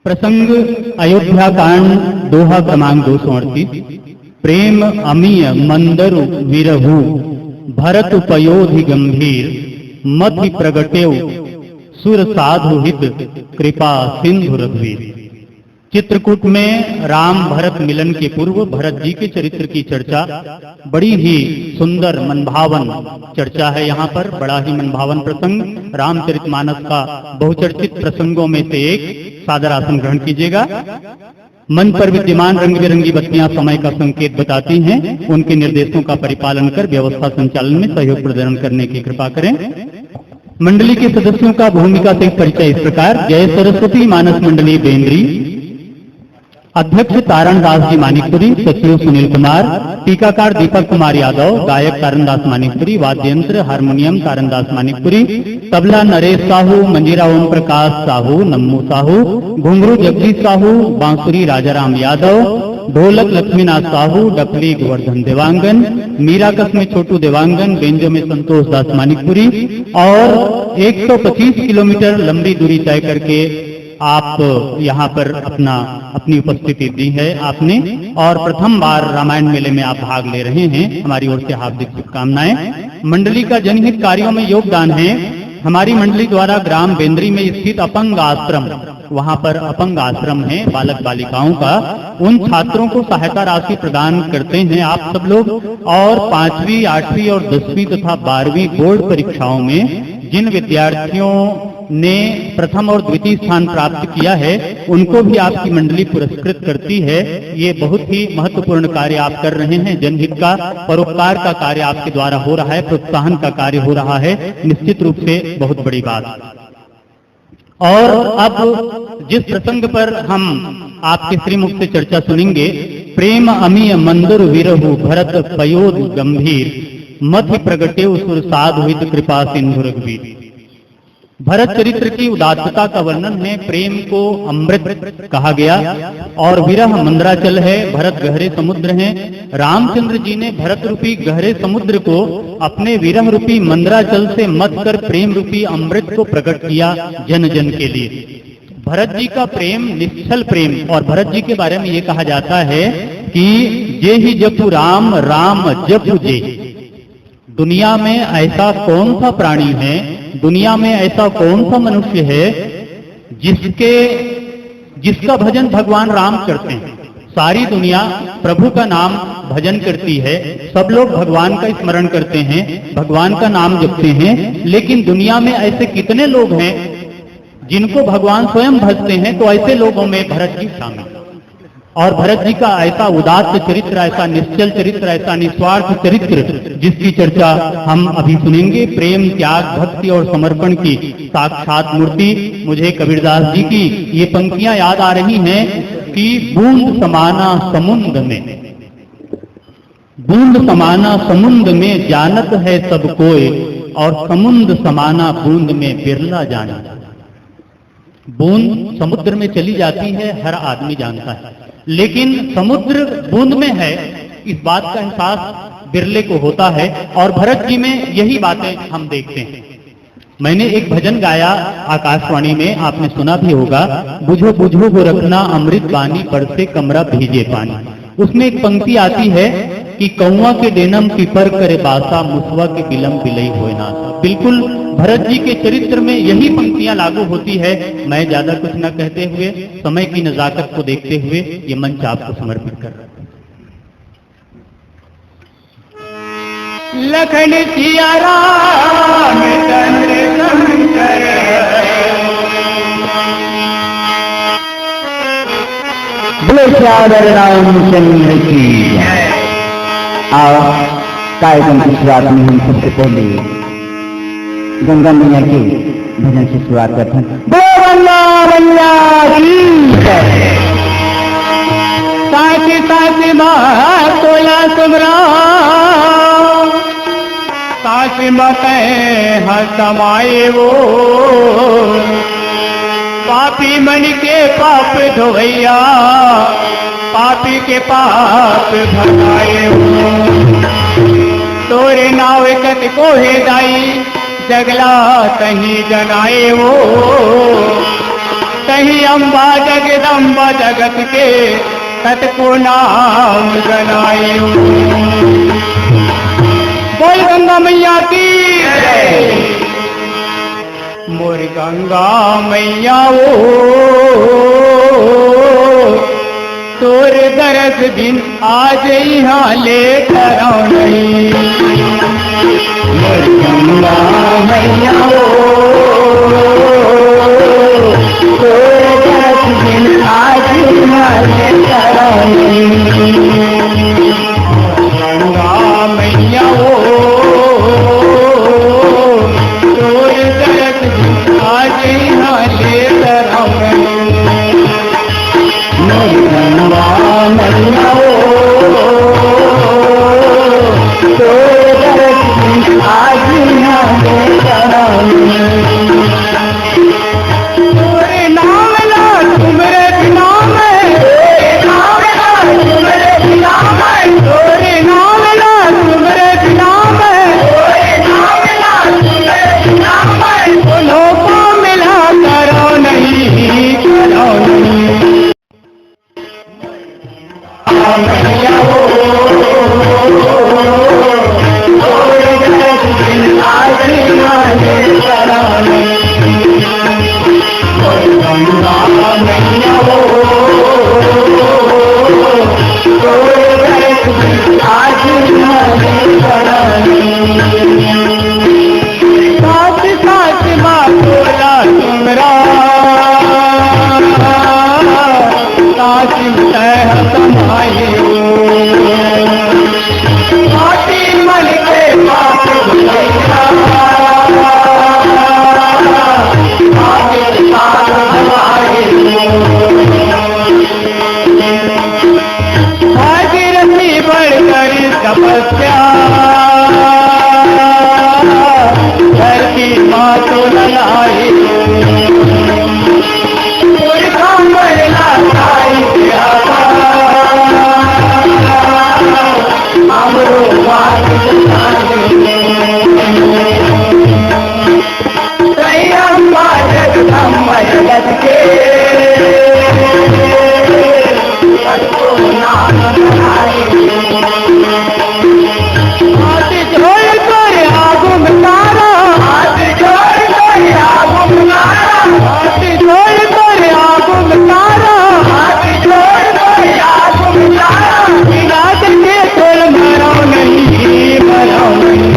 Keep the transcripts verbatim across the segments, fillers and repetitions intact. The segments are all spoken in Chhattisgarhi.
प्रसंग अयोध्या कांड, दोहा क्रमांक दो सौ अड़तीस। प्रेम अमिय मंदरु विरहु, भरत पयोधि गंभीर, मति प्रगटेव सुर साधु हित, कृपा सिंधु रघुवीर। चित्रकूट में राम भरत मिलन के पूर्व भरत जी के चरित्र की चर्चा, बड़ी ही सुंदर मनभावन चर्चा है यहाँ पर, बड़ा ही मनभावन प्रसंग, रामचरितमानस का बहुचर्चित प्रसंगों में से एक। सादर आसन ग्रहण कीजिएगा। मंच पर विद्यमान रंग बिरंगी बत्तियां समय का संकेत बताती हैं, उनके निर्देशों का परिपालन कर व्यवस्था संचालन में सहयोग प्रदान करने की कृपा करें। मंडली के सदस्यों का भूमिका से परिचय इस प्रकार: जय सरस्वती मानस मंडली बेंद्री, अध्यक्ष तारण दास जी मानिकपुरी, सचिव सुनील कुमार, टीकाकार दीपक कुमार यादव, गायक तारण दास मानिकपुरी, वाद्य यंत्र हारमोनियम तारण दास मानिकपुरी, तबला नरेश साहू, मंजीरा ओम प्रकाश साहू, नम्मू साहू, घुंघरू जगदीश साहू, बांसुरी राजाराम यादव, ढोलक लक्ष्मीनाथ साहू, डफली गोवर्धन देवांगन, मीराकस में छोटू देवांगन, बेंजो में संतोष दास मानिकपुरी और एक सौ पच्चीस किलोमीटर लंबी दूरी तय करके आप यहाँ पर अपना, अपनी उपस्थिति दी है आपने और प्रथम बार रामायण मेले में आप भाग ले रहे हैं, हमारी ओर से हार्दिक शुभकामनाएं। मंडली का जनहित कार्यों में योगदान है। हमारी मंडली द्वारा ग्राम बेंद्री में स्थित अपंग आश्रम, वहाँ पर अपंग आश्रम है बालक बालिकाओं का, उन छात्रों को सहायता राशि प्रदान करते हैं आप सब लोग। और पांचवी, आठवीं और दसवीं तथा बारहवीं बोर्ड परीक्षाओं में जिन विद्यार्थियों ने प्रथम और द्वितीय स्थान प्राप्त किया है, उनको भी आपकी मंडली पुरस्कृत करती है। ये बहुत ही महत्वपूर्ण कार्य आप कर रहे हैं, जनहित का, परोपकार का कार्य आपके द्वारा हो रहा है, प्रोत्साहन का कार्य हो रहा है, निश्चित रूप से बहुत बड़ी बात। और अब जिस प्रसंग पर हम आपके श्रीमुख से चर्चा सुनेंगे, प्रेम अमिय मंदर विरहु भरत पयोध गंभीर, मति प्रगटेव सुर साधु हित कृपा सिंधु रघुवीर। भरत चरित्र की उदात्तता का वर्णन है, प्रेम को अमृत कहा गया और विरह मंदराचल है, भरत गहरे समुद्र हैं। रामचंद्र जी ने भरत रूपी गहरे समुद्र को अपने विरह रूपी मंदराचल से मथ कर प्रेम रूपी अमृत को प्रकट किया जन जन के लिए। भरत जी का प्रेम निश्छल प्रेम, और भरत जी के बारे में ये कहा जाता है कि जे ही जपु राम, राम जपु जे। दुनिया में ऐसा कौन सा प्राणी है, दुनिया में ऐसा कौन सा मनुष्य है जिसके, जिसका भजन भगवान राम करते हैं? सारी दुनिया प्रभु का नाम भजन करती है, सब लोग भगवान का स्मरण करते हैं, भगवान का नाम जपते हैं, लेकिन दुनिया में ऐसे कितने लोग हैं जिनको भगवान स्वयं भजते हैं? तो ऐसे लोगों में भरत जी शामिल। और भरत जी का ऐसा उदात्त चरित्र, ऐसा निश्चल चरित्र, ऐसा निस्वार्थ चरित्र, जिसकी चर्चा हम अभी सुनेंगे, प्रेम, त्याग, भक्ति और समर्पण की साक्षात मूर्ति। मुझे कबीरदास जी की ये पंक्तियां याद आ रही हैं कि बूंद समाना समुंद में, बूंद समाना समुंद में जानत है सब कोय, और समुंद समाना बूंद में बिरला जानत। बूंद समुद्र में चली जाती है, हर आदमी जानता है, लेकिन समुद्र बूंद में है, इस बात का एहसास बिरले को होता है। और भरत जी में यही बातें हम देखते हैं। मैंने एक भजन गाया आकाशवाणी में, आपने सुना भी होगा, बुझो बुझो गोरखना अमृत बानी, बरसे कमरा भीजे पानी। उसमें एक पंक्ति आती है कि कौवा के डेनम पीपर करे बासा, मुसवा के बिलम बिलई होय ना। बिल्कुल भरत जी के चरित्र में यही पंक्तियां लागू होती है। मैं ज्यादा कुछ न कहते हुए, समय की नजाकत को देखते हुए ये मंच आपको समर्पित कर रहा हूं। लखन सिया राम चंद्र शंकर। बोले सियावर रामचंद्र की जय। आओ, कार्यक्रम की शुरुआत में हम सबसे पहले गंगा मैया के भजन से शुरुआत करते हैं। बोलो गंगा मैया की जय। साच साच मा तोला सुमरा, साच मा कहे हर समाए वो। पापी मन के पाप धोवैया, पापी के पाप भगाए वो। तोरे नाव कत को हे दाई, जगला कहीं जनाए वो। कही अम्बा जगदम्बा जगत के कतको नाम गनायो। बोल गंगा मैया की जय। मोर गंगा मैया ओ, तोर दरस बिन आज इहाँ ले डरौं नहीं। मोर गंगा मैया ओ, तोर दरस बिन आज इहाँ ले डरौं नहीं। गंगा मैया ओ, तोर दरस बिन आज इहाँ ले डरौं नहीं। मोर गंगा मैया ओ, तोर दरस बिन आज इहाँ ले डरौं नहीं। तोरे नाम ला सुमरे बिना मैं, तोरे नाम ला सुमरे बिना मैं, तोरे नाम ला सुमरे बिना मैं, तोरे नाम ला सुमरे बिना मैं, कोनो को मिला करो नहीं, करो नहीं। साच साच मा तोला सुमरा, साच में तै ह समायो। पापी मन के पाप भुलैया, पापी पाप भुलायो। भागीरथी बड़ करी तपस्या, धरती माँ तो ललाई। पुरखा मन ला ताई प्यारा, हमरो बात जाने। जय अम्बा जगदम्बा जगत के, सबको नाम धराई। हाथ जोड़ कर आगू में तारा, हाथ जोड़ कर आगू में तारा, हाथ जोड़ कर आगू में तारा, हाथ जोड़ कर आगू में तारा। विराट के तोल मरो नहीं, मरो नहीं।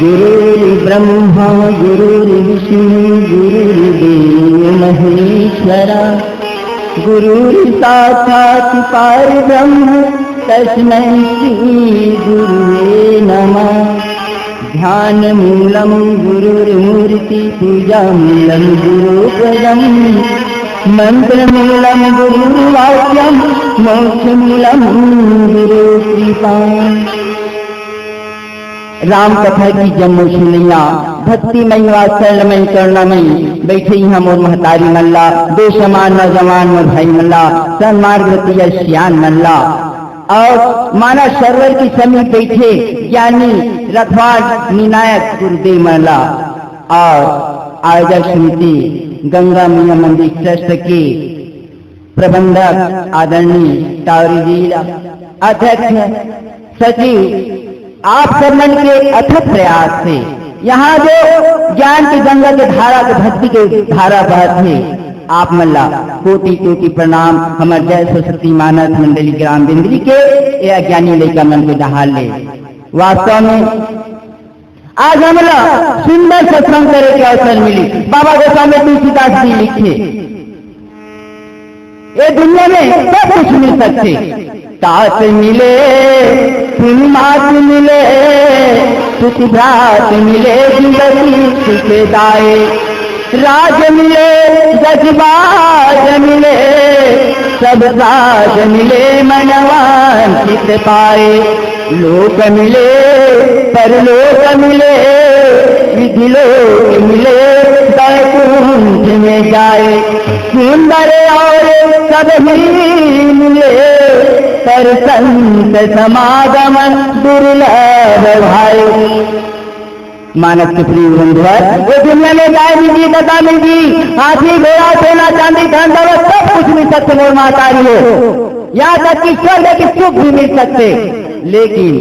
गुरुर्ब्रह्मा गुरुर्विष्णु गुरुर्देव महेश्वरा, गुरुर्साक्षात् परब्रह्म तस्मै श्री गुरुवे नमः। ध्यान मूलं गुरुर्मूर्ति, पूजा मूलं गुरुपदम, मंत्र मूलं गुरुर्वाक्यम, मोक्ष मूलं गुरु कृपा। राम कथा की जम्मो सुनैया, भक्तिमय वात्सल्यमय करुणामय, बैठे इहाँ मोर महतारी मन ला, बेशुमार नौजवान मोर भाई मन ला, सन्मार्ग रतिया सियान मन ला, और मानस सरोवर के समीप बैठे ज्ञानी रखवार निर्णायक गुरुदेव मन ला, और आयोजक समिति गंगा मैया मंदिर ट्रस्ट के प्रबंधक आदरणीय टावरी जी ला, अध्यक्ष, सचिव, आप सब मन के अथक प्रयास से यहाँ जो ज्ञान के गंगा के धारा के भक्ति के धारा बहत हे, आप मन ला कोटि कोटि प्रणाम। हमर जय सरस्वती मानस मंडली ग्राम बिंदरी के ये अज्ञानी लइका मन के डहार ले वास्तव में आज हमला सुंदर सत्संग करे के अवसर मिली। बाबा गोस्वामी तुलसीदास जी लिखे, ये दुनिया में सब कुछ मिल सकथे। तात मिले, पुन मात मिले, सुत भ्रात मिले, जुगति सुख दाए। राज मिले, जजबाज मिले, सब साज मिले, मनवांछित पाए। लोक मिले, परलोक मिले, विधि लोक मिले, बैकुंठ में जाए। सुंदर और सब ही मिले, पर संत समागम दुर्लभ भाई। मानस के प्रिय बंधुवर, ये दुनिया में गाय मिलही, गधा मिलही, हाथी, घोड़ा, सोना, चांदी, धन दौलत, सब कुछ मिल सकथे मोर महतारी हो, यहाँ तक कि स्वर्ग के सुख भी मिल सकथे, लेकिन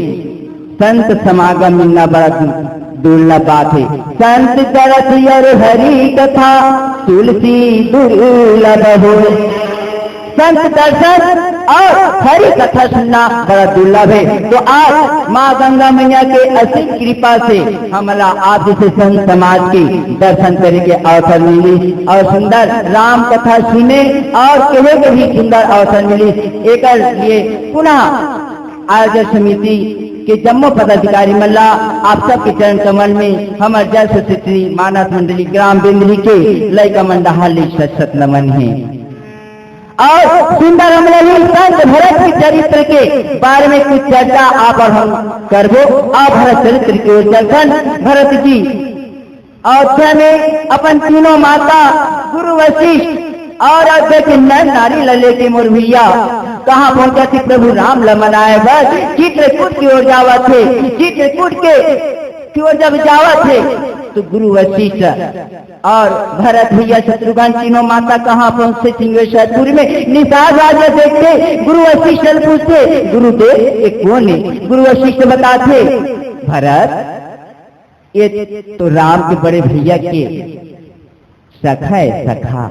संत समागम मिलना बड़ा दु-, दुर्लभ बात हे। संत दरस और हरि कथा, तुलसी दुर्लभ हो। संत दर्शन और हरि कथा सुनना बड़ा दुर्लभ हे। तो आज माँ गंगा मैया के असीम कृपा से हमला आप जैसे संत समाज के दर्शन करे के अवसर मिली और सुंदर राम कथा सुने और कहे के भी सुंदर अवसर मिली। एकर लिए पुनः आयोजक समिति के जम्मो पदाधिकारी मन ला आप सबके चरण कमल में हमर जय सरस्वती मानस मंडली ग्राम बिंदरी के लइका मन डहार ले शत शत नमन हे। और सुंदर हमला ही संत भरत के चरित्र के बारे में कुछ चर्चा आप और हम करबो। आप भरत चरित्र के ओर चलथन। भरत जी अयोध्या में अपन तीनों माता गुरु वशिष्ठ और अयोध्या के नर नारी ला लेके मोर भैया कहाँ पहुंचा थे? प्रभु राम ला मनाए बर चित्रकूट की ओर जावत हे। चित्रकूट के की ओर जब जावत हे तो गुरु वशिष्ठ और भरत भैया शत्रुघ्न तीनों माता कहाँ पहुंचथे? सिंहेश्वरपुर में। निषाद राज ला देखथे, गुरु वशिष्ठ ला पूछथे, गुरुदेव ये कौन हे? गुरु वशिष्ठ बताथे, भरत ये तो राम के बड़े भैया के सखा हे, सखा,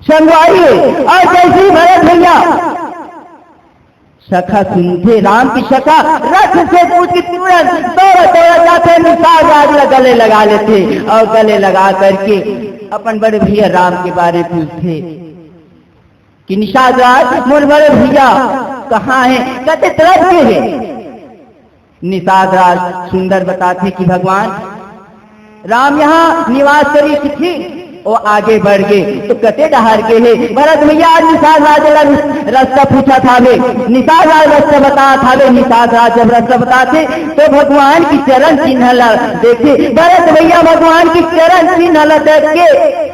संगवारी हे। और जैसे ही भरत भैया सखा सुनथे, राम की सखा, रथ से कूद के तुरंत दौड़ा दौड़ा जाथे, निषाद राज ला गले लगा लेथे और गले लगा करके अपन बड़े भैया राम के बारे पूछथे कि निषाद राज, मोर बड़े भैया कहाँ हे, कते तरफ के हे? निषाद राज सुंदर बताथे कि भगवान राम यहाँ निवास करिस थे, वो आगे बढ़ गे तो कते डहार गे हे? भरत भैया आज निषाद राज ला रस्ता पूछत हावे, निषाद राज रस्ता बतात हावे। निषाद राज जब रस्ता बताथे तो भगवान की चरण चिन्ह ला देखे। भरत भैया भगवान की चरण चिन्ह ला देख के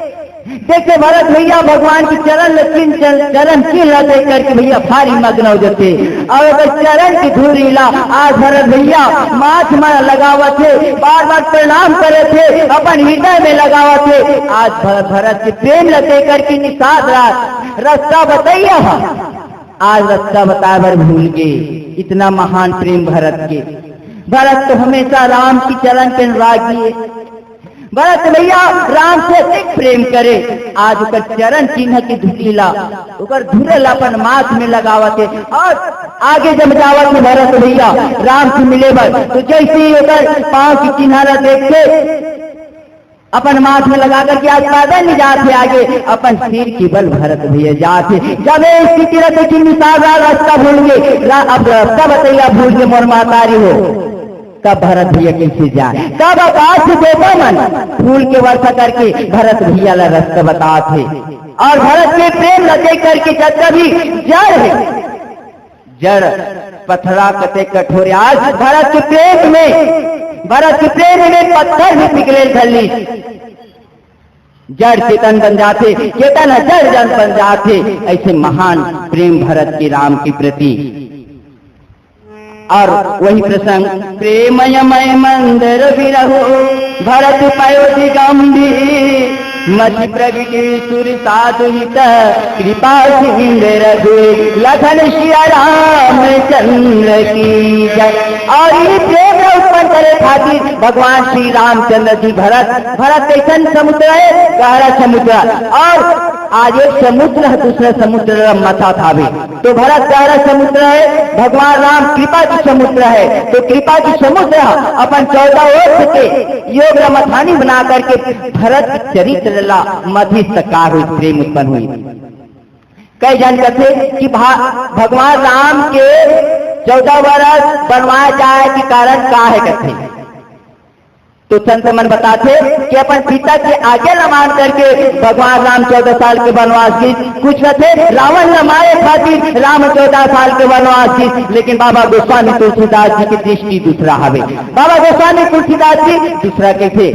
देखे भरत भैया भगवान की चरण ल चिन्ह, चरण, चरण चिन्ह ल देख करके भैया भारी मग्न हो जाथे। और अगर चरण की धूरी ला आज भरत भैया माथ में लगावत हे, बार बार प्रणाम करत हे, अपन हृदय में लगावत हे। आज भरत, भरत के प्रेम ल देख करके निषाद राज रस्ता बतैया ह, आज रस्ता बताए बर भूल गे। इतना महान प्रेम भरत के। भरत तो हमेशा राम की चरण के अनुरागी हे। भरत भैया राम से अतेक प्रेम करे, आज ओकर चरण चिन्ह के धूलि ला, ओकर धूल ला अपन माथ में लगावत हे। और आगे जब जावत हे भरत भैया राम से मिले बर, तो जैसे ही ओकर पाँव के चिन्ह ला देखथे, अपन माथ में लगा करके आज पैदल नहीं जात हे आगे, अपन सिर के बल भरत भैया जात हे। जब ये स्थिति रहते कि निसारा रास्ता भूल गए, रा-, अब रास्ता बतैया भूल गए मोर महतारी हो, तब भरत भैया कैसे जाए? तब आकाश देवता मन फूल के वर्षा करके भरत भैया ला रास्ता बतात हे। और भरत के प्रेम ला देख करके जब भी जड़ है, जड़ पथरा कते कठोर, आज भरत के प्रेम में, भरत के प्रेम में पत्थर भी पिघले धरली। जड़ चेतन बन जाथे, चेतन ह जड़ जन बन जाथे। ऐसे महान प्रेम भरत के राम के प्रति। और वही प्रसंग, प्रेममय मंदर विरहु भरत पयो दिगंभी, मति प्रगट सुर साधु हित कृपा सिंधु रघु, लखन सिया रामचंद्र की जय। और ये प्रेम ला उत्पन्न करे खातिर भगवान श्री रामचंद्र जी भरत, भरत कैसन समुद्र है, गहरा समुद्र। और आज एक समुद्र है, दूसरा समुद्र ला मथात हावे। तो भरत गहरा समुद्र है, भगवान राम कृपा के समुद्र है। तो कृपा के समुद्र अपन चौदह ओर के योग ला मथानी बना करके भरत के चरित्र ला मथिस त का हुई, प्रेम उत्पन्न हुई। कई जन कहते कि भा-, भगवान राम के चौदह वर्ष बनवाए जाए के कारण का है कहते। तो संत मन बताथे कि अपन पिता के आज्ञा ल मान करके भगवान राम चौदह साल के वनवास गिस। कुछ कथे रावण ल मारे खातिर राम चौदह साल के वनवास गिस, लेकिन बाबा गोस्वामी तुलसीदास जी के दृष्टि दूसरा हवे। बाबा गोस्वामी तुलसीदास जी दूसरा कथे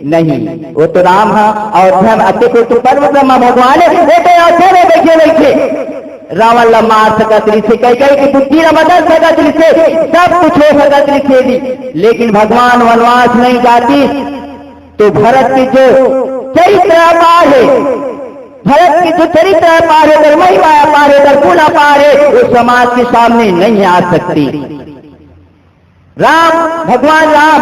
नहीं, वो तो राम है, अयोध्या में अतेक तो परम ब्रह्मा भगवान है, वो तो अयोध्या में बैठे बैठे रावण ला मार सकत रिहिसे, कैकेयी के बुद्धि ला बदल सकत रिहिसे, सब कुछ हो सकत रिहिसे जी, लेकिन भगवान वनवास नहीं जातिस। तो भरत के जो चरित्र अपार है, भरत के जो चरित्र अपार है, अगर महिमा अपार है, अगर गुण अपार है, वो समाज के सामने नहीं आ सकती। राम, भगवान राम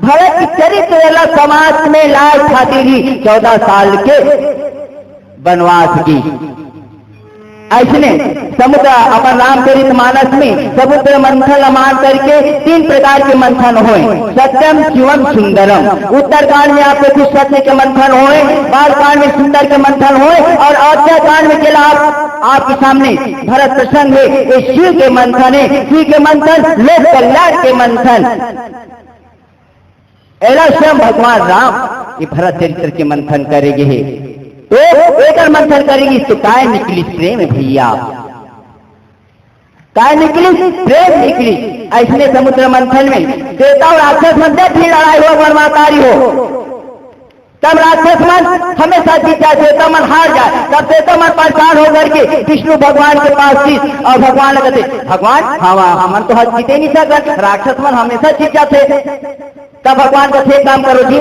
भरत के चरित्र ला समाज में लाए खातिर ही चौदह साल के वनवास गिस। ऐसने समुद्र, अपन रामचरित मानस में समुद्र मंथन ला मान करके तीन प्रकार के मंथन होय, सत्यम, शिवम, सुंदरम। उत्तरकांड में आप देखो सत्य के मंथन होय, बालकांड में सुंदर के मंथन होय, और अयोध्या कांड में जेला आप, आपके सामने भरत प्रसंग है, ये शिव के मंथन है, शिव के मंथन लोक कल्याण के मंथन। एला स्वयं भगवान राम ये भरत चरित्र के मंथन करे गे हे। तो एकर मंथन करे गिस तो काय निकलिस प्रेम भैया, काय निकलिस प्रेम निकलिस। ऐसने समुद्र मंथन में देवता और राक्षस मन जब भी लड़ाई हो, बनवाकारी हो, तब राक्षस मन हमेशा जीत जाए, देवता मन हार जाए। तब देवता मन परेशान होकर के विष्णु भगवान के पास गिस और भगवान कहते, भगवान, हम, हमन तो हर जीते नहीं सकत, राक्षस मन हमेशा जीत जाते। तब भगवान कथे, एक काम करो जी,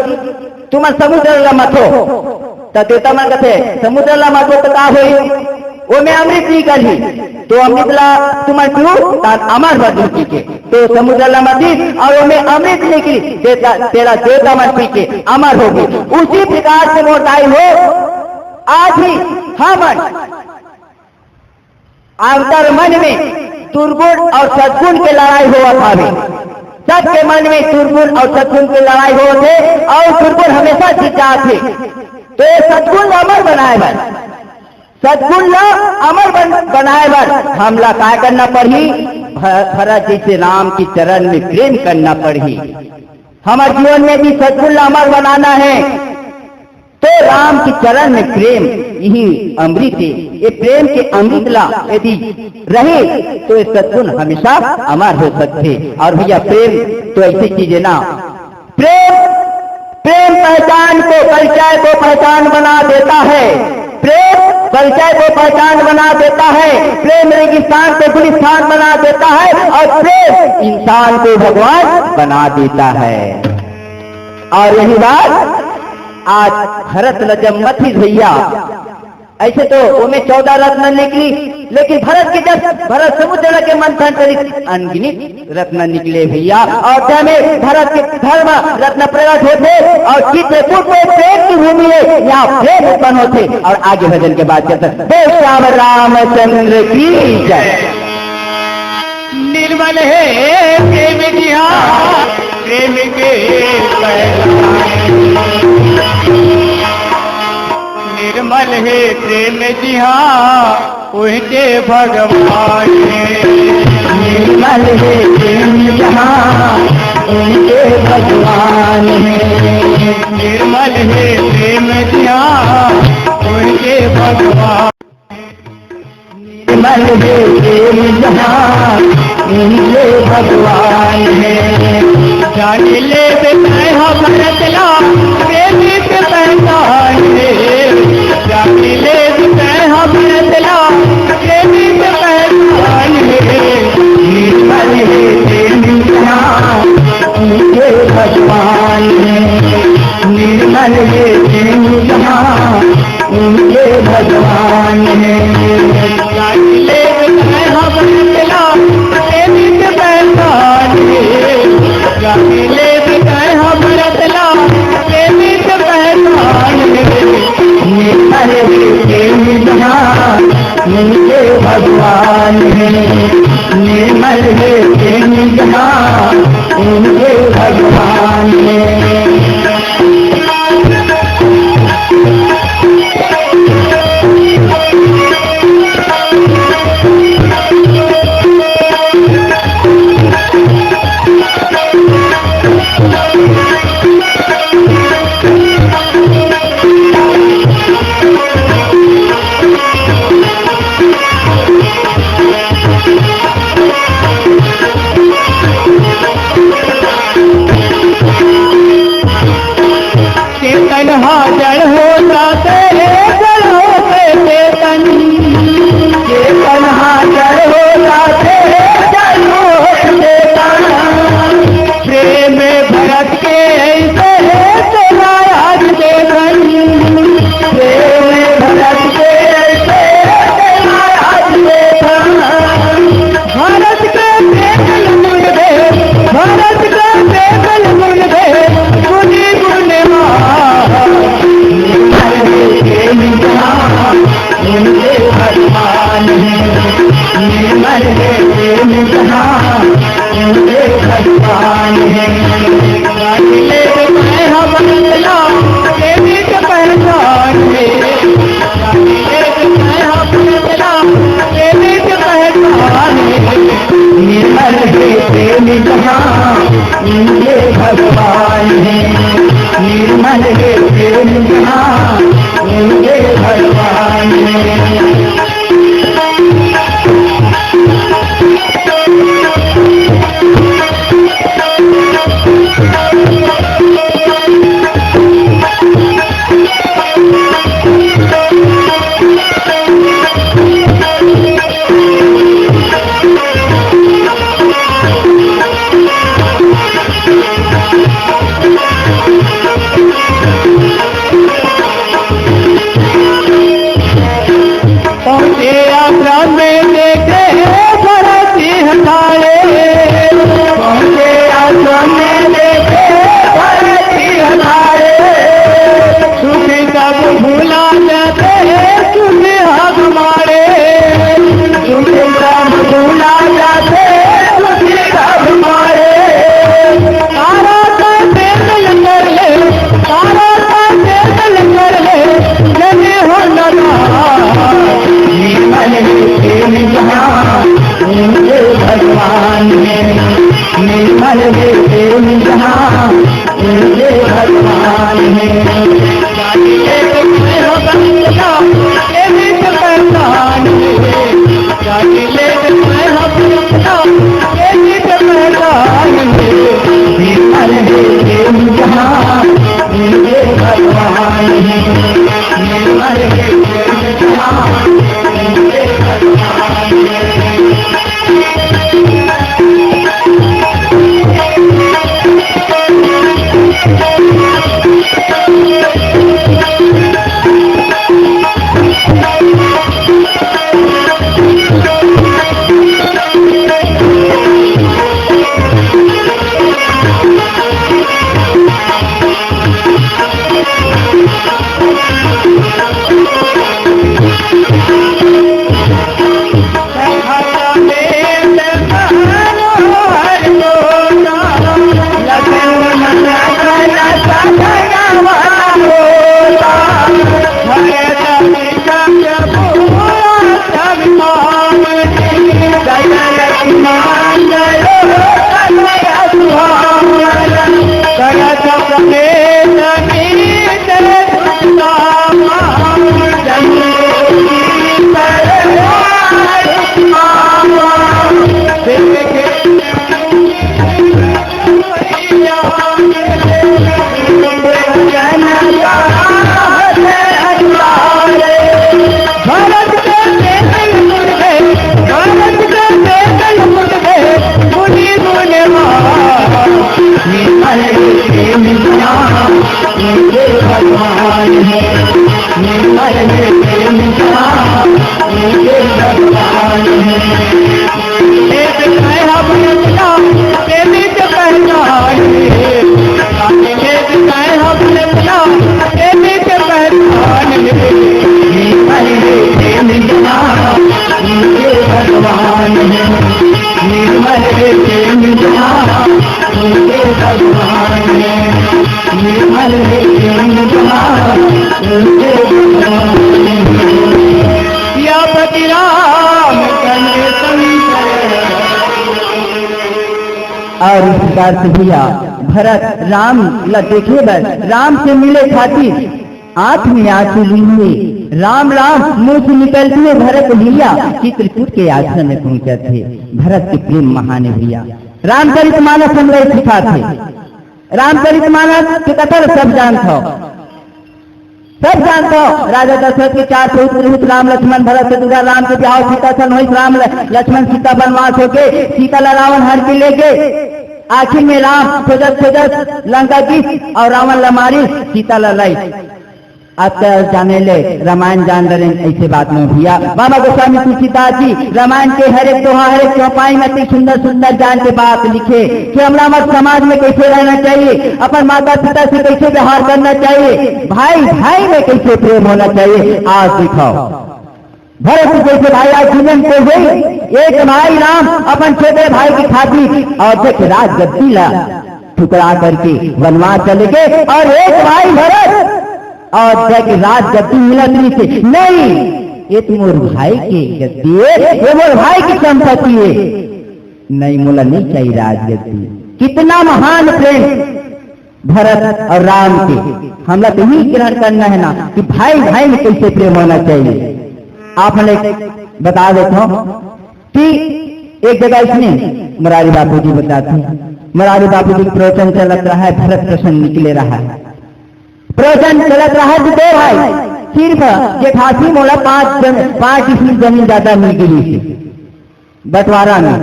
तुमन समुद्र ला मथो। त देवता मन कथे, समुद्र ला मथो त का होई? ओमे अमृत निकलही। तो अमृत ला तुमन पीऊ, त अमर हो पी के। तो समुद्र ला मथिस और ओमे अमृत निकली, देवता, तेला देवता मन पी के अमर हो गे। उसी प्रकार से मोर दाई हो, आज ही हमन अंतर मन में दुर्गुण और सद्गुण के लड़ाई होवत हावे। सबके मन में दुर्गुण और सद्गुण के लड़ाई होवत हे और दुर्गुण हमेशा जीत जात हे। तो ये सद्गुण ला अमर बनाए बर, सद्गुण ला अमर बन-, बनाए बर हमला काय करना पड़ही? भ-, भरत जैसे राम के चरण में प्रेम करना पड़ही। हमारे जीवन में भी सद्गुण ला अमर बनाना है। तो राम के चरण में प्रेम यही अमृत हे। ये प्रेम के अमृत ला यदि रहे तो ये सद्गुण हमेशा अमर हो सकथे। और भैया प्रेम तो ऐसी चीज है ना, प्रेम, प्रेम पहचान को, परिचय को पहचान बना देता है। प्रेम परिचय को पहचान बना देता है। प्रेम रेगिस्तान को गुलिस्तान बना देता है और प्रेम इंसान को भगवान बना देता है। और यही बात आज भरत ल जब मथिस भैया, ऐसे तो ओमे चौदह रत्न निकली, लेकिन भरत के जब भरत समुद्र के मंथन करिस, अनगिनित रत्न निकले भैया। अयोध्या में भरत के धर्म रत्न प्रकट होथे और चित्रकूट में प्रेम की भूमि है, यहाँ प्रेम उत्पन्न होथे। और आगे भजन के बाद चलते हैं। बोल श्याम रामचंद्र की जय। निर्मल है प्रेम जिहाँ प्रेम के पैदा, निर्मल है प्रेम जिहाँ उनके भगवान है। निर्मल है प्रेम जहाँ उनके भगवान है। निर्मल है प्रेम जहाँ उनके भगवान। निर्मल है प्रेम जहाँ उनके भगवान है। जान ले बेटा भरत ला प्रेम के पहचान है। जान ले बेटा भरत ला प्रेम के पहचान है। निर्मल है प्रेम जहाँ उनके भगवान है। निर्मल है प्रेम जहाँ उनके भगवान है। जान ले बेटा भरत ला प्रेम के पहचान है। जान ले बेटा भरत ला प्रेम के पहचान है। निर्मल है प्रेम जहाँ उनके भगवान है। निर्मल है प्रेम जहाँ उनके भगवान है। चेतन हा जड़ हो जाते, जड़ होते चेतन। चेतन हा जड़ हो जाते, जड़ होते चेतन। प्रेम भरत के ऐसे है तेरा आज देखन। प्रेम भरत के ऐसे है तेरा आज देखन। भारत का पेदल मुंडे, भारत का पेदल मुंडे, गुनी गुने मार। निर्मल है प्रेम जहाँ उनके भगवान है। निर्मल है प्रेम जहाँ उनके भगवान है। काट ले तो मैं हवा चला, प्रेमी के पहचान है। निर्मल है प्रेम जहाँ उनके भगवान है। निर्मल है प्रेम जहाँ उनके भगवान है। पहुँचे आश्रम में देखे भरत सिंह ठाड़े। पहुँचे आश्रम में देखे भरत सिंह ठाड़े। सुख सब भुला जाते हैं सुख हमारे। सुख सब भुला जाते हैं सुख हमारे। तारा का तेल कर ले, तारा का तेल कर ले, जने हो लगा। निर्मल है प्रेम जहाँ उनके भगवान है। निर्मल है प्रेम जहाँ उनके भगवान है। जाने ले तो मैं हो बंदा, ये भी तो पहचान है। जाने ले तो मैं हो बंदा, ये भी तो पहचान है। निर्मल है प्रेम जहाँ उनके भगवान है। निर्मल है प्रेम जहाँ उनके भगवान है। और इस प्रकार से भैया, भरत राम ला देखे बर, राम से मिले खातिर आंख में आंसू लिए हुए राम राम मुंह से निकलते हुए भरत भैया चित्रकूट के आश्रम में पहुंचत हे। भरत के प्रेम महान हे भैया। रामचरित मानस हमला सिखात हे। रामचरित मानस के कथा ल सब जानत हो, सब जानत हो। राजा दशरथ के चार पुत्र रहिस, राम लक्ष्मण भरत शत्रुघ्न। राम के बिहाव सीता सन होइस, राम ल-, लक्ष्मण सीता बनवास होके सीता ला रावण हर के ले गे। आखिर में राम खोजत खोजत लंका गिस और रावण ला मारिस, सीता ला लाइस। अब त जाने ले रामायण जान डरेन ऐसे बात में भैया। बाबा गोस्वामी तुलसीदास जी रामायण के हर एक दोहा, हर एक चौपाई में अति सुंदर सुंदर जान के बात लिखे कि हमला हमर समाज में कैसे रहना चाहिए, अपन माता पिता से कैसे व्यवहार करना चाहिए, भाई भाई में कैसे प्रेम होना चाहिए। आज दिखाओ भरत जैसे भाई आज दुनिया में कोई होई? एक भाई राम अपन छोटे भाई की खातिर अयोध्या के राजगद्दी ला ठुकरा करके वनवास चले गए और एक भाई भरत अयोध्या के राजगद्दी मिलत नहीं थे। नहीं, ये तो मोर भाई के गद्दी है, ये मोर भाई की संपत्ति है। नहीं, मोला नहीं चाहिए राजगद्दी। कितना महान प्रेम भरत और राम के। हमला तो यही ग्रहण करना है ना कि भाई भाई में कैसे प्रेम होना चाहिए। आप मन ल बता देता हूँ कि एक जगह इसने मुरारी बापू जी बताते हैं, मुरारी बापू जी प्रवचन चलत रहा है, भरत प्रसंग निकले रहा है, प्रवचन चलत रहा है कि दो भाई सिर्फ जेठासी मोला पाँच जम-, पाँच डिसमिल जमीन ज्यादा मिल गई थी। बंटवारा में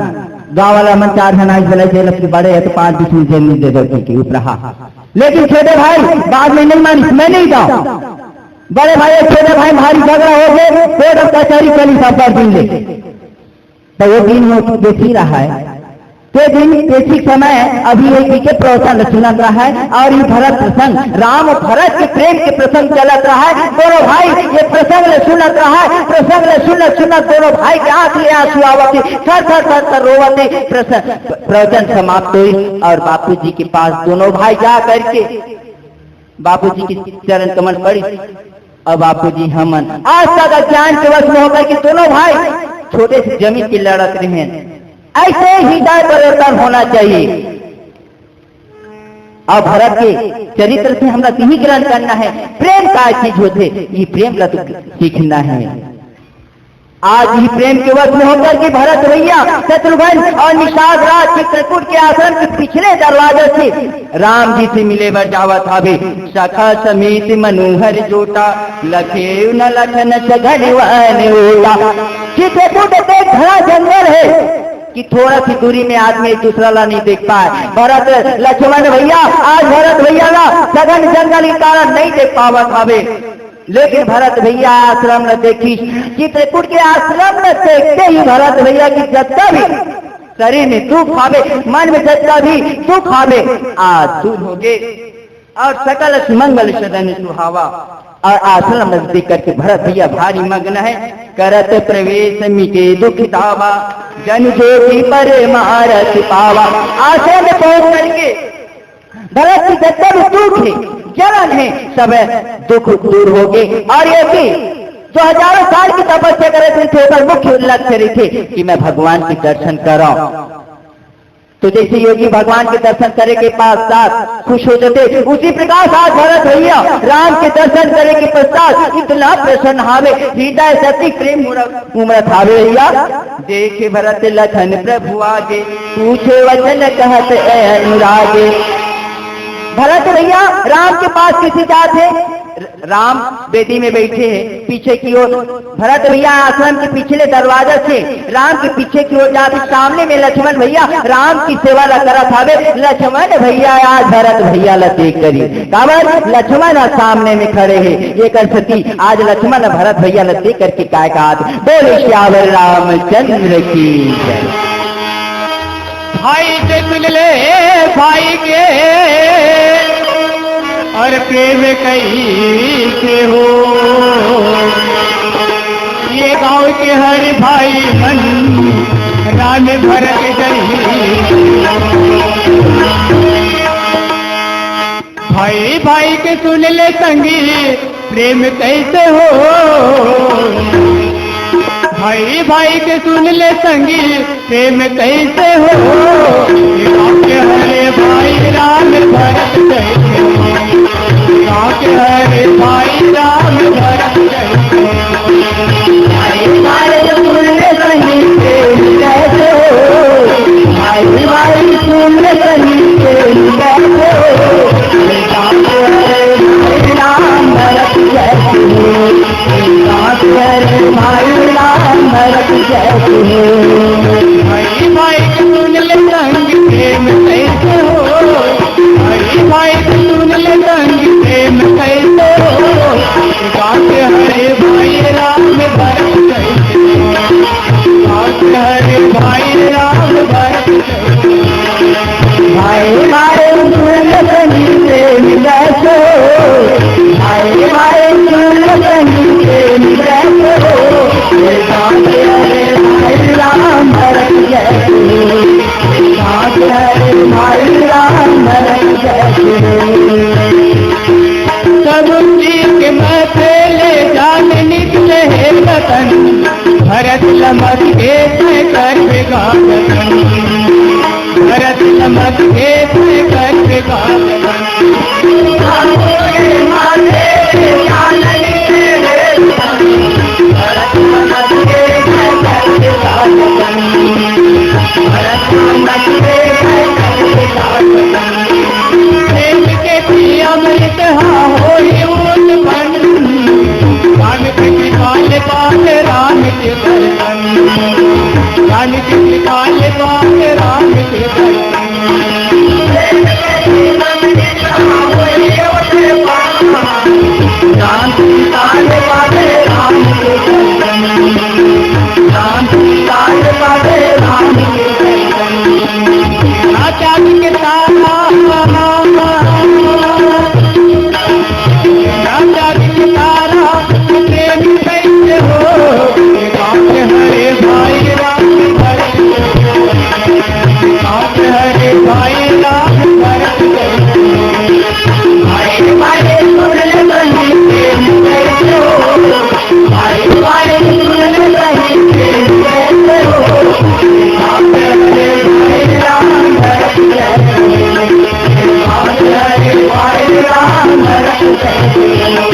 गांव वाला मन चार झन आइस, बोले, "जे लड़की बड़े है तो पाँच बीस में जमीन दे दो, ठीक है, उपराहा।" लेकिन छोटे भाई बाद में नहीं मानिस, "मैं नहीं जाऊं।" बड़े भाई और छोटे भाई भारी झगड़ा हो गए, कोर्ट और कचहरी चली सब पर दिन ले। तो वो दिन वो देखी रहा है, ते दिन पेचिक समय अभी एक के प्रवचन सुनत रहा है और ये भरत प्रसंग, राम और भरत के प्रेम के प्रसंग चलत रहा है। दोनों भाई ये प्रसंग ले सुनत रहा है, प्रसंग ले सुनत सुनत दोनों भाई के आंख ले आंसू आवत हे, थर थर थर थर रोवत हे। प्रसंग, प्रवचन समाप्त हुई और बापूजी के पास दोनों भाई जा करके बापूजी के चरण कमल पड़ी। अब बापूजी हमन आज तक अज्ञान के वश में होकर के दोनों भाई छोटे से जमीन की लड़त रहे, ऐसे ही हृदय परिवर्तन होना चाहिए। अब भरत के चरित्र से हमरा यही ग्रहण करना है, प्रेम का चीज होथे, ये प्रेम ला तो सीखना है। आज ही प्रेम के वश में होकर के भरत भैया शत्रुघ्न और निषाद राज चित्रकूट के आश्रम के पिछले दरवाजे से राम जी से मिले बर जावत हवे। सखा समीत मनोहर जोटा, लखे न लखन सघन वन ओटा। चित्रकूट एक घना जंगल है कि थोड़ा सी दूरी में आदमी एक दूसरा ला नहीं देख पाए। भरत लक्ष्मण भैया, आज भरत भैया ला सघन जंगल के कारण नहीं देख पावत हवे। लेकिन भरत भैया आश्रम ल देखिस, चित्रकूट के आश्रम ल देखते ही भरत भैया की जतना भी शरीर में दुख हावे, मन में जतना भी दुख हावे, आज दूर हो गए। और सकल सुमंगल सदन सुहावा। और आश्रम ल देख करके भरत भैया भारी मगन है, करत प्रवेश मिटे दुख दावा, जन ज्योति परमारथ पावा। आश्रम में पहुंच करके भरत की जतना भी दुख है, जलन है, सब दुख दूर हो गए। और ये भी जो हजारों साल की तपस्या करे थे, उनके ऊपर मुख्य लक्ष्य रही थे कि मैं भगवान के दर्शन कराऊं। तो जैसे योगी भगवान के दर्शन करे के पश्चात खुश हो जाते, उसी प्रकार आज भरत भैया राम के दर्शन करे के पश्चात इतना प्रसन्न हावे, हृदय से अति प्रेम उमड़-, उमड़त हावे भैया। देखे भरत लखन प्रभु आगे, पूछे वचन कहत ए अनुरागे। भरत भैया राम के पास कैसे जात हे? राम बेदी में बैठे हैं, पीछे की ओर भरत भैया आश्रम के पिछले दरवाजा से राम के पीछे की ओर जाते, सामने में लक्ष्मण भैया राम की सेवा ला करत हावे। लक्ष्मण भैया आज भरत भैया ला देख करी, काबर लक्ष्मण आज सामने में खड़े हैं, ये कर सती आज लक्ष्मण भरत भैया ला देख करके काय कहात, बोले सियावर रामचंद्र की जय। भाई से सुन ले भाई के, और प्रेम कहीं से हो। ये गांव के हर भाई मन राम भरत जही। भाई भाई के सुन ले संगी, प्रेम कैसे हो? भाई भाई के सुन ले संगी, प्रेम कैसे हो? गाँव के हरे भाई राम भरत कैसे हो? गाँव के हरे भाई राम भरत कैसे हो? भाई भाई के सुन ले संगी, प्रेम कैसे हो? भाई भाई के सुन ले संगी, प्रेम कैसे हो? गाँव के हरे भाई राम भरत कैसे हो? भाई भाई सुन ले संग प्रेम कैसे हो, भाई भाई सुन ले संग प्रेम कैसे हो, गाँव के हरे भाई राम भरत कैसे हो, गाँव के हरे भाई राम भरत भाई भाई सुन संग प्रेम कैसे हो, भाई भाई सुन संग प्रेम कैसे हो, साथ हरे भाई राम भरत जैसे हो, साथ हरे भाई राम भरत जैसे हो। सब चीज के मत ले जान निकले हे रतन, भरत लमक के तय कर बेगा रतन। भरत लमक के तय कर बेगा रतन। प्रेम के पिया अमृत हा होई उत्पन्न, राम के कृपाल पाल राम के दर्शन, राम के कृपाल पाल राम के दर्शन। राम के कृपाल पाल राम के दर्शन, राम के कृपाल पाल राम के दर्शन। राजा के तारा, राजा के तारा, प्रेम कैसे हो? गाँव के हरे भाई राम भरत, गाँव के हरे भाई राम भरत। भाई भाई सुन ले संगी प्रेम कैसे हो? भाई भाई सुन ले संगी प्रेम कैसे हो? भाई राम भरत जय हो। भाई राम भरत जय हो।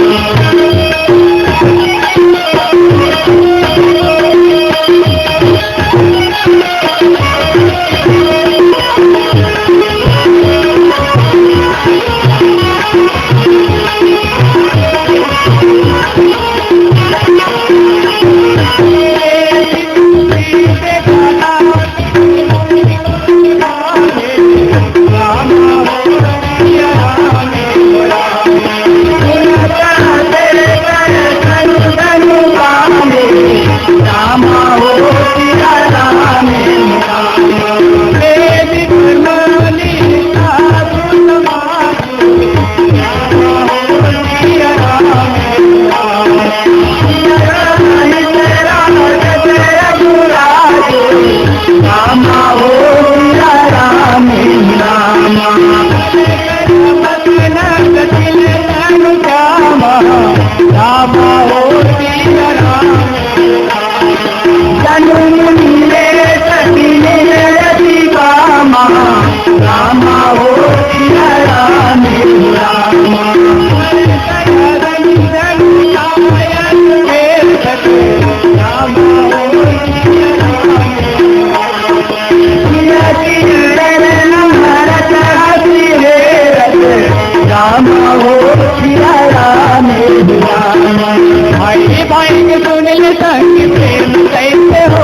भाई भाई के सुन ले संग प्रेम कैसे हो,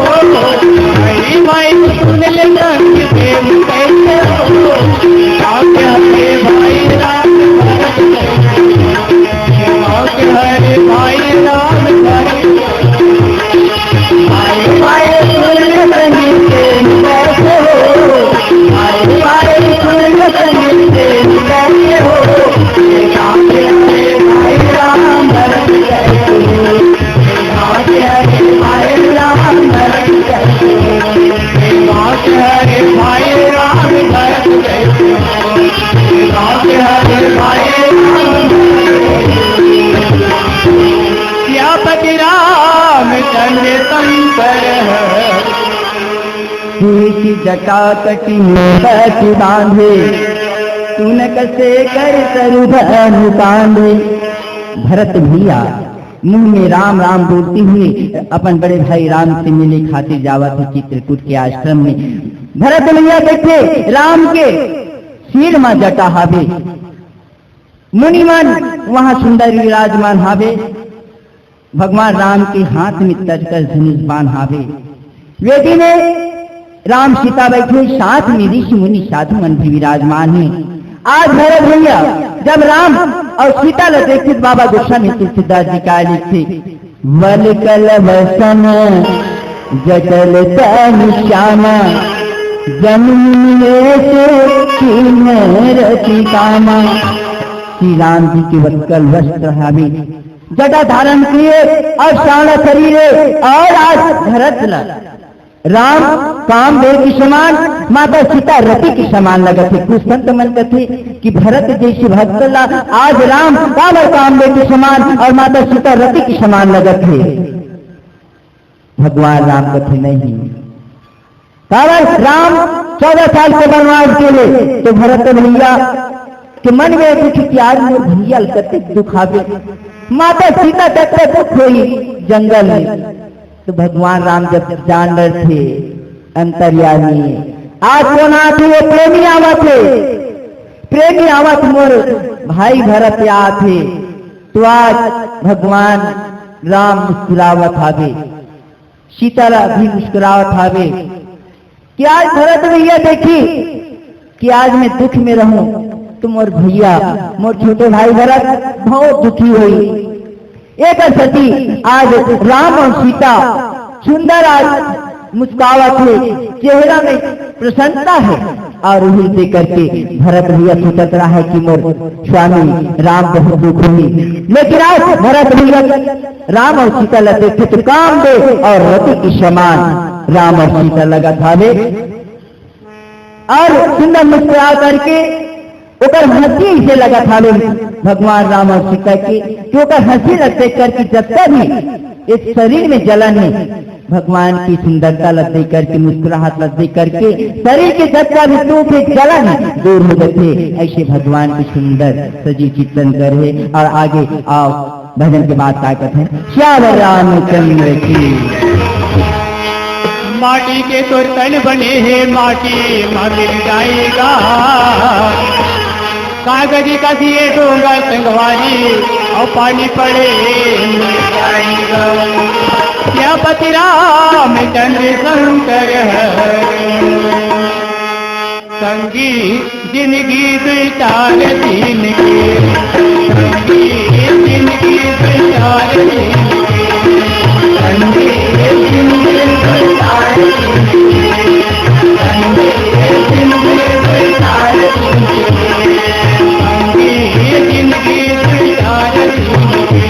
भाई भाई के सुन ले संग प्रेम कैसे हो, क्या क्या है भाई राम भरत कैसे हो, क्या क्या है भाई राम भरत। सियापति रामचंद्र शंकर है। की जटा कटी मोती बांधे, तूने कसे कर तरु धनु बांधे। भरत भैया मुंह में राम राम बोलते हुए अपन बड़े भाई राम से मिले खातिर जावत हे चित्रकूट के आश्रम में। भरत भैया देखे राम के सिर मा जटा हावे, मुनि मन वहाँ सुंदर विराजमान हावे, भगवान राम के हाथ में तर्कस धनुष बाण हावे। वेदी में राम सीता बैठे, साथ में ऋषि मुनि साधु मन भी विराजमान हे। आज भरत भैया जब राम और सीता ला देखिस, बाबा गोस्वामी तुलसीदास जी का लिखथे, वल कल वसन जटल तन श्यामा, जनु मुनि वेश कीन्ह रति कामा। श्री राम जी के वत्कल वस्त्र हावे, जटा धारण किए और सावला शरीर हे, और आज भरत ला राम कामदेव के समान, माता सीता रति के समान लगत हे। कुछ संत मन कथे कि भरत जैसे भक्त ला आज राम कामदेव के समान और माता सीता रति के समान लगत हे। भगवान राम कथे नहीं, काबर राम चौदह साल के वनवास गेले, तो भरत भैया के मन में दुख कि आज मोर भैया ल कतेक दुख आवे, माता सीता तक के दुख होई जंगल में। तो भगवान राम जब जान रहे थे अंतर्यामी, आज कोन आथे? वो प्रेमी आवत हे, प्रेमी आवत मोर भाई भरत आथे। तो आज भगवान राम मुस्कुरावत हावे, सीता ला भी मुस्कुरावत हावे कि आज भरत भैया देखी कि आज मैं दुख में रहूं तो मोर भैया, मोर छोटे भाई भरत बहुत दुखी होई। एक सती आज राम और सीता सुंदर आज मुस्कावत हे, चेहरा में प्रसन्नता हे और उही देख करके भरत भैया सोचत रहा है कि मोर स्वामी राम बहुत दुख होही। लेकिन आज भरत भैया राम और सीता ला देखे तो कामदेव और रति के समान राम और सीता लगत हावे। और सुंदर मुस्कुरा करके ओकर हंसी इसे लगत हावे भगवान राम और सीता के, कि ओकर हंसी ला देख करके जतका भी इस शरीर में जलन हे, भगवान की सुंदरता ला देख करके, मुस्कुराहट ला देख करके शरीर के जतका भी दुख हे, जलन हे, दूर हो जाथे। ऐसे भगवान की सुंदर सजीव चित्रण करे। और आगे आओ भजन के बाद का कथे, श्याम रामचंद्र की। माटी के तोर तन बने हे, माटी मा मिल जाएगा। कागज का दिए डोंगा संगवारी, और पानी पड़े मिल जाएगा। सियापति रामचंद्र शंकर है। संगी जिंदगी दुई चार दिन के, संगी जिंदगी दुई चार दिन के, संगी जिंदगी दुई चार दिन के, संगी जिंदगी दुई चार दिन के, संगी जिंदगी दुई चार दिन के,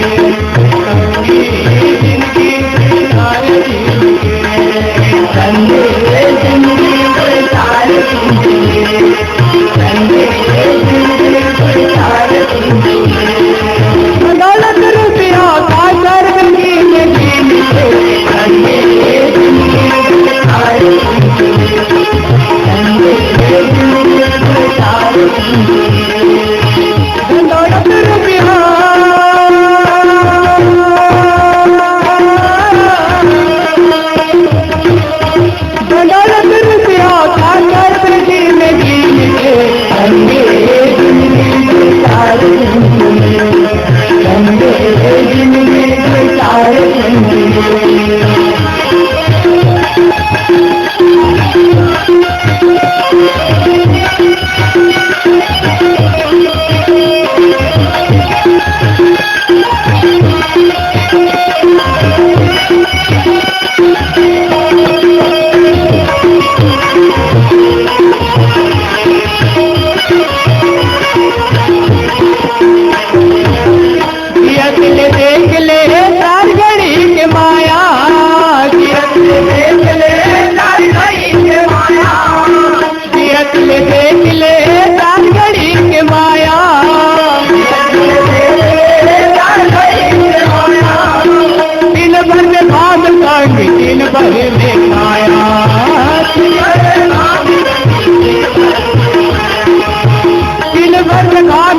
संगी जिंदगी दुई चार दिन के, संगी जिंदगी दुई चार दिन के। दौलत रुपया का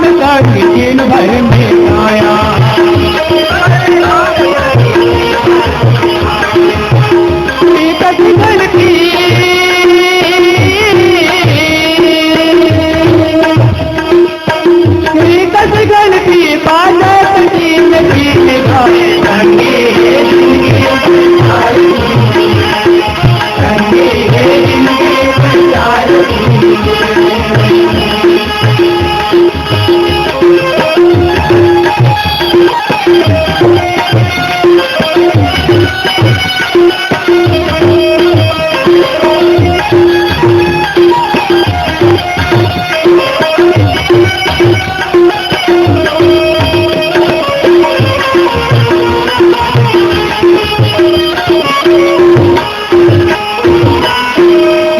दिन भर में आया। प्रीत की गलती, प्रीत की गलती, बादल की नदी में गाए संगे।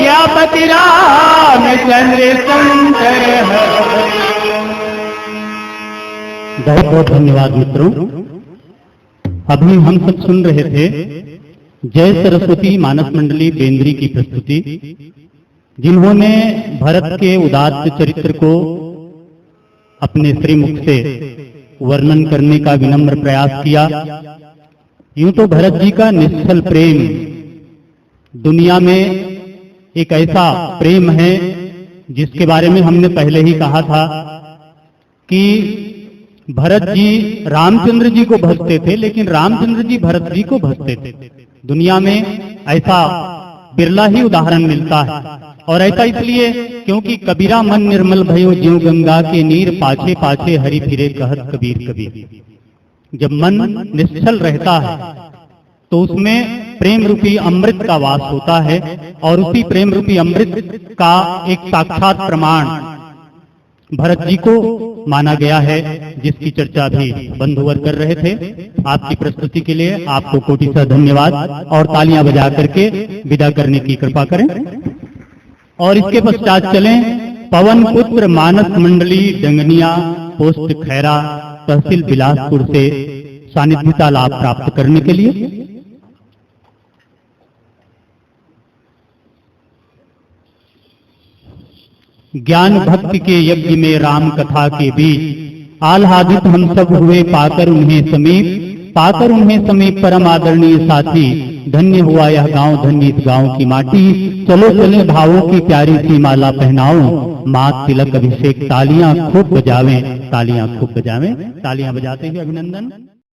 या पति रामचंद्र शंकर है। बहुत बहुत धन्यवाद मित्रों। अभी हम सब सुन रहे थे जय सरस्वती मानस मंडली बेंद्री की प्रस्तुति, जिन्होंने भरत के उदात्त चरित्र को अपने श्रीमुख से वर्णन करने का विनम्र प्रयास किया। यूं तो भरत जी का निश्छल प्रेम दुनिया में एक ऐसा प्रेम है जिसके बारे में हमने पहले ही कहा था कि भरत जी रामचंद्र जी को भजते थे, लेकिन रामचंद्र जी भरत जी को भजते थे। दुनिया में ऐसा बिरला ही उदाहरण मिलता है। और ऐसा इसलिए क्योंकि "कबीरा मन निर्मल भयो ज्यों गंगा के नीर, पाछे पाछे हरि फिरे कहत कबीर कबीर।" जब मन निश्छल रहता है तो उसमें प्रेम रूपी अमृत का वास होता है, और उसी प्रेम रूपी अमृत का एक साक्षात प्रमाण भरत जी को माना गया है, जिसकी चर्चा भी बंधुवर कर रहे थे। आपकी प्रस्तुति के लिए आपको कोटि सा धन्यवाद, और तालियां बजा करके विदा करने की कृपा करें। और इसके पश्चात चलें पवन पुत्र मानस मंडली डंगनिया, पोस्ट खैरा, तहसील बिलासपुर से सानिध्यता लाभ प्राप्त करने के लिए। ज्ञान भक्ति के यज्ञ में राम कथा के बीच आह्लादित हम सब हुए पाकर उन्हें समीप, पाकर उन्हें समीप परम आदरणीय साथी। धन्य हुआ यह गांव, धन्य इस गांव की माटी। चलो चलें भावों की प्यारी सी माला पहनाओ, मात तिलक अभिषेक। तालियां खूब बजावें, तालियां खूब बजावें। तालियां बजाते हुए अभिनंदन।